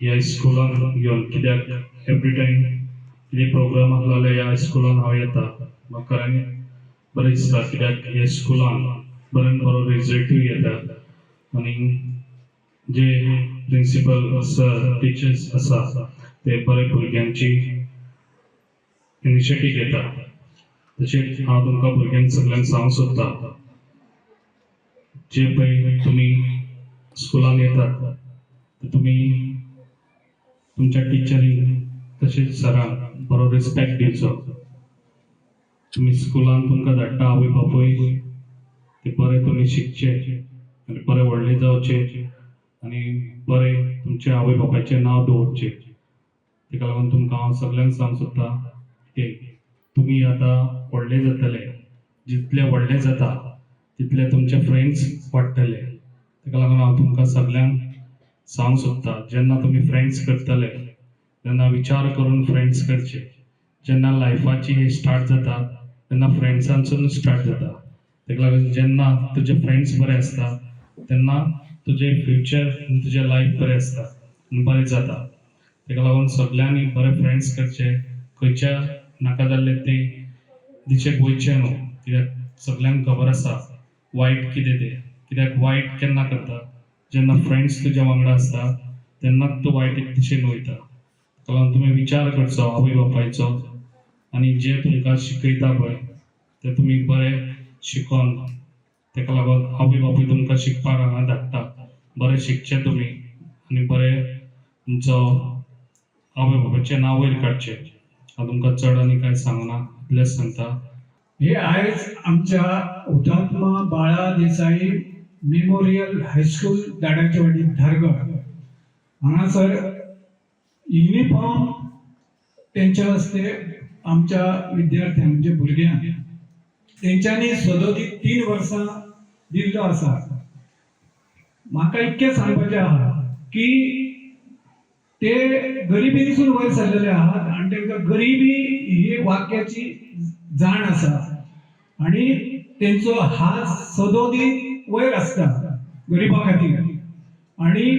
ह्या स्कुलान घेवन, कित्याक एवरी टायम कितें प्रोग्राम आसलो जाल्यार ह्या स्कुलान हांव येता. म्हाका खऱ्यांनी बरें दिसता, कित्याक ह्या स्कुलान बऱ्यान बरो रिजल्टूय येता आनी जे प्रिंसिपल सर, टिचर्स आसा, ते बरे भुरग्यांची इनिशिएटीव घेता. तशेंच हांव तुमकां भुरग्यांक सगल्यांक सांगूंक सोदता, जे पळय तुमी स्कुलान येतात ते तुमी तुमच्या टिचरींक तशेंच सरांक बरो रिस्पेक्ट दिवचो. तुमी स्कुलान तुमकां धाडटा आवय बापूय, ते बरे तुमी शिकचे आनी बरे व्हडले जावचे आनी बरे तुमच्या आवय बापायचें नांव दवरचें. ताका लागून तुमकां हांव सगल्यांक सांगूंक सोदता की तुमी आतां व्हडले जातले, जितले व्हडले जाता तितले तुमचे फ्रेंड्स वाडटले. ताका लागून हांव तुमकां सगल्यांक सांगूंक सोदता, जेन्ना तुमी फ्रेंड्स करतले तेन्ना विचार करून फ्रेंड्स करचे. जेन्ना लायफाची हे स्टार्ट जाता तेन्ना फ्रेंड्सांसून स्टार्ट जाता. ताका लागून जेन्ना तुजे फ्रेंड्स बरे आसता तेन्ना तुजें फ्युचर आनी तुजें लायफ बरें आसता आनी बरें जाता. ताका लागून सगल्यांनी बरे फ्रेंड्स करचे, खंयच्या नाका जाल्ले ते दिशेक वयचें न्हू, कित्याक सगल्यांक खबर आसा वायट कितें तें. कित्याक वायट केन्ना करता? जेन्ना फ्रेंड्स तुज्या वांगडा आसता तेन्नाच तूं वायट दिशेन वयता. ताका लागून तुमी विचार करचो आवय बापायचो आनी जे तुमकां शिकयता पळय ते तुमी बरें शिकोन, ताका लागून आवय बापूय तुमकां शिकपाक हांगा धाडटा. बरें शिकचें तुमी आनी बरें तुमचो आवय बापायचें नांव वयर काडचें. हांव तुमकां चड आनी कांय सांगना, इतलेंच सांगता. हे आयज आमच्या हुतात्मा बाळा देसाई मेमोरियल हायस्कूल, दाडाचेवाडी, धारगळ हांगासर युनिफॉर्म तेंच्या हस्ते आमच्या विद्यार्थ्यांक, म्हणजे भुरग्यांक तेंच्यांनी सदोदीत 3 वर्सां दिल्लो आसा. म्हाका इतकें सांगपाचें आहा की ते गरिबींसून वयर सरलेले आहात आनी तांकां गरिबी ही वाक्याची जाण आसा आनी तेंचो हात सदोदीत वयर आसता गरिबा खातीर आणि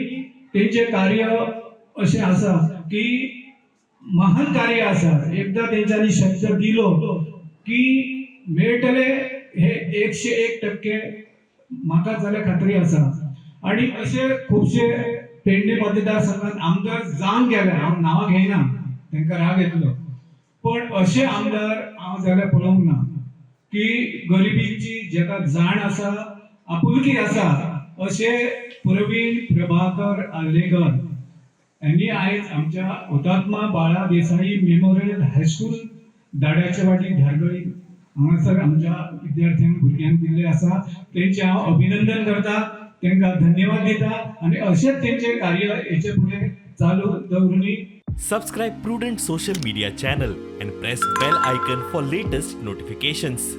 तेंचें कार्य अशें आसा की महान कार्य आसा. एकदां तेंच्यांनी शब्द दिलो की मेळटले हे 101% म्हाका जाल्यार खात्री आसा. आणि अशे खुबशे पेडणे मतदारसंघात आमदार जावन गेले, हांव नांवां घेयना, तांकां राग येतलो, पण अशे आमदार हांव जाल्यार पळोवंक ना की गरिबीची जेका जाण आसा, आपुलकी आसा, अशे प्रवीण प्रभाकर आर्लेकर यांनी आयज आमच्या हुतात्मा बाळा देसाई मेमोरियल हायस्कूल, दाड्याचे वाटी, धारगळी हांगासर आमच्या विद्यार्थ्यांक, भुरग्यांक दिल्ले आसा. तेंचे हांव अभिनंदन करता, तांकां धन्यवाद दिता आनी अशेंच तेंचें कार्य हेचे फुडें चालू दवरुनी. Subscribe Prudent Social Media channel and press bell icon for latest notifications.